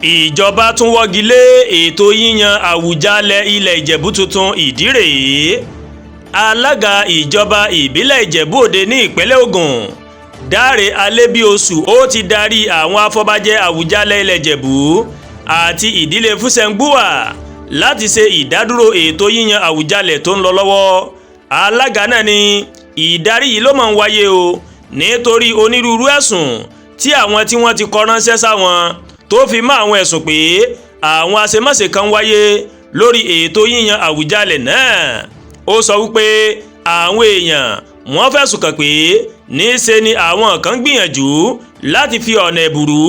Ìjọba tún wọ́gi lé ètò yíyan Àwùjalẹ̀ ilẹ̀ Ìjẹ̀bú tuntun. Ìdí rèé. Alága ìjọba ìbílẹ̀ Ìjẹ̀bú Òde ní ìpínlẹ̀ Ògùn, Dáre Alébíoṣù, ó ti darí àwọn afọbajẹ Àwùjalẹ̀ ilẹ̀ Ìjẹ̀bú àti ìdílé Fúsẹ̀ngbùwà láti ṣe ìdádúró ètò yíyan Àwùjalẹ̀ tó ń lọ lọ́wọ́. Alága náà ní ìdarí yìí ló máa ń wáyé o nítorí onírúurú ẹ̀sùn tí àwọn tí wọ́n ti kọ ránṣẹ́ sáwọn, tó fi mọ́ àwọn ẹ̀sùn pé àwọn àṣemáṣe kan wáyé lórí ètò yíyan Àwùjalẹ̀ náà. Ó sọ wípé àwọn èèyàn wọ́n fẹ̀sùn kàn pé níṣe ni àwọn kan gbìyànjú láti fi ọ̀nà ẹ̀bùrú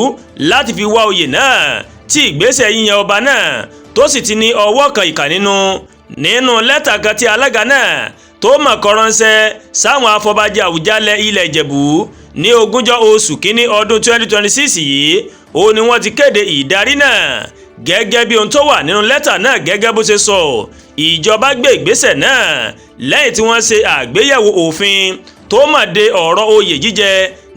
láti fi wá oyè náà, tí ìgbésẹ̀ yíyan ọba náà tó sì ti ní ọwọ́ kan ìkà nínú. Nínú lẹ́tà kan tí alága náà tó mọ̀ kọ ránṣẹ́ sáwọn afọbajẹ Àwùjalẹ̀ ilẹ̀ Ìjẹ̀bú ní 20 oṣù kínní ọdún 2026 yìí, ó ní wọ́n ti kéde ìdarí náà. Gẹ́gẹ́ bí ohun tó wà nínú lẹ́tà náà, gẹ́gẹ́ bó ṣe sọ, ìjọba gbé ìgbésẹ̀ náà lẹ́yìn tí wọ́n ṣe àgbéyẹ̀wò òfin tó mọ̀ de ọ̀rọ̀ oyè jíjẹ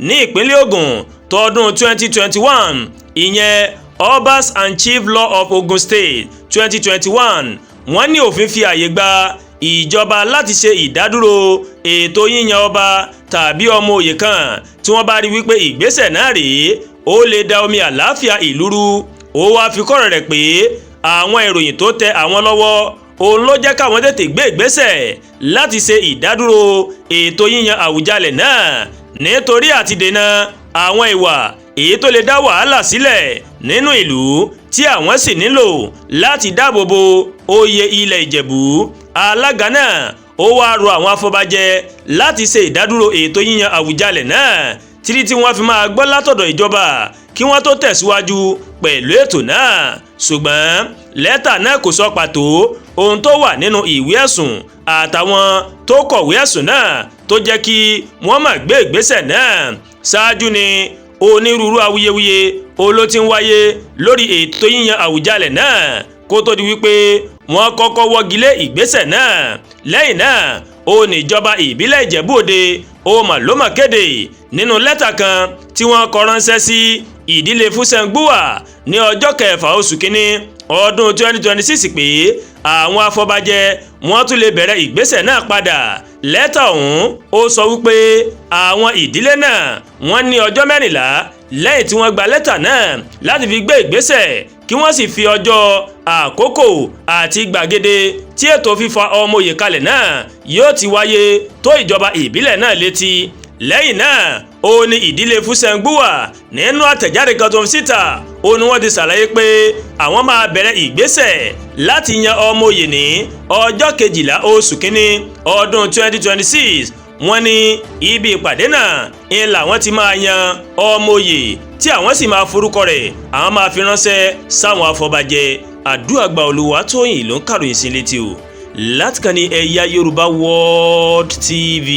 ní ìpínlẹ̀ Ògùn tọdún 2021, ìyẹn Obas and Chief Law of Ogun State 2021. Wọ́n ní òfin fi àyè gba ìjọba láti ṣe ìdádúró ètò yíyan ọba tàbí ọmọ òye kan tí wọ́n bá rí wípé ìgbésẹ̀ náà rèé ó lè da omi àlàáfíà ìlú rú. Ó wáá fi kọ́rọ̀ rẹ̀ pé àwọn ìròyìn tó tẹ àwọn lọ́wọ́ òun ló jẹ́ káwọn tètè gbé ìgbésẹ̀ láti ṣe ìdádúró ètò yíyan Àwùjalẹ̀ náà, nítorí àti dènà àwọn ìwà èyí tó lè dá wàhálà sílẹ̀ nínú ìlú, tí àwọn sì nílò láti dáàbò bo oyè ilẹ̀ Ìjẹ̀bú. Alága náà ó wáá rọ àwọn afọbajẹ láti ṣe ìdádúró ètò yíyan Àwùjalẹ̀ náà títí tí wọ́n fi máa gbọ́ látọ̀dọ̀ ìjọba kí wọ́n tó tẹ̀síwájú pẹ̀lú ètò náà. Ṣùgbọ́n lẹ́tà náà kò sọ pàtó ohun tó wà nínú ìwé ẹ̀sùn àtàwọn tó kọ̀wé ẹ̀sùn náà tó jẹ́ kí wọ́n má gbé ìgbésẹ̀ náà. Ṣáájú ni onírúurú awuyewuye ló ti ń wáyé lórí ètò yíyan Àwùjalẹ̀ náà, kó tó di wípé wọ́n kọ́kọ́ wọ́gi lé ìgbésẹ̀ náà. Lẹ́yìn náà ó ní ìjọba ìbílẹ̀ Ìjẹ̀bú Òde ó mà ló mà kéde nínú lẹ́tà kan tí wọ́n kọ ránṣẹ́ sí ìdílé Fúsẹ̀ngbùwà ní ọjọ́ 6 oṣù kínní ọdún 2026 pé àwọn afọbajẹ wọ́n tún lè bẹ̀rẹ̀ ìgbésẹ̀ náà padà. Lẹ́tà ọ̀hún ó sọ wípé àwọn ìdílé náà wọ́n ní ọjọ́ 14 lẹ́yìn tí wọ́n gba lẹ́tà náà láti fi gbé ìgbésẹ̀, kí wọ́n sì fi ọjọ́, àkókò àti gbàgede tí ètò fífa ọmọ òye kalẹ̀ náà yóò ti wáyé tó ìjọba ìbílẹ̀ náà létí. Lẹ́yìn náà ó ní ìdílé Fúsẹ̀ngbùwà, nínú àtẹ̀jáde kan tó fi síta, ó ní wọ́n ti ṣàlàyé pé àwọn máa bẹ̀rẹ̀ ìgbésẹ̀ láti yan ọmọ òye ní ọjọ́ 12 oṣù kínní ọdún 2026. Wọ́n ní ibi ìpàdé náà ń làwọn ti máa yan ọmọ òye, tí àwọn sì máa forúkọ rẹ̀ àwọn máa fi ránṣẹ́ sáwọn afọbajẹ. Àdúràgbà Olúwatóyìn ló ń kàròyìn sí létí o láti kàn ní Ẹ̀yà Yorùbá World TV.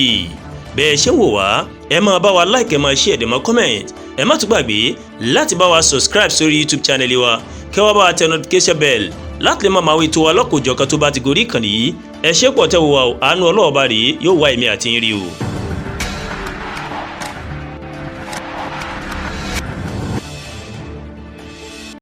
Bẹ́ẹ̀ ṣe ń wò wá, ẹ máa bá wa like, ẹ máa share, ẹ máa comment. Ẹ má tún gbàgbé láti bá wa subscribe sórí YouTube channel wa, kẹ́ wá bá wa tẹ notification bell láti lè máa máa wo ètò wa lọ́kòjọ̀kan tó bá ti gorí ìkànnì yìí. Ẹ ṣé pọ̀ tẹ́ wò wá o. Àánú ọlọ́ọ̀bá rèé yóò wá èmi àti yín rí o.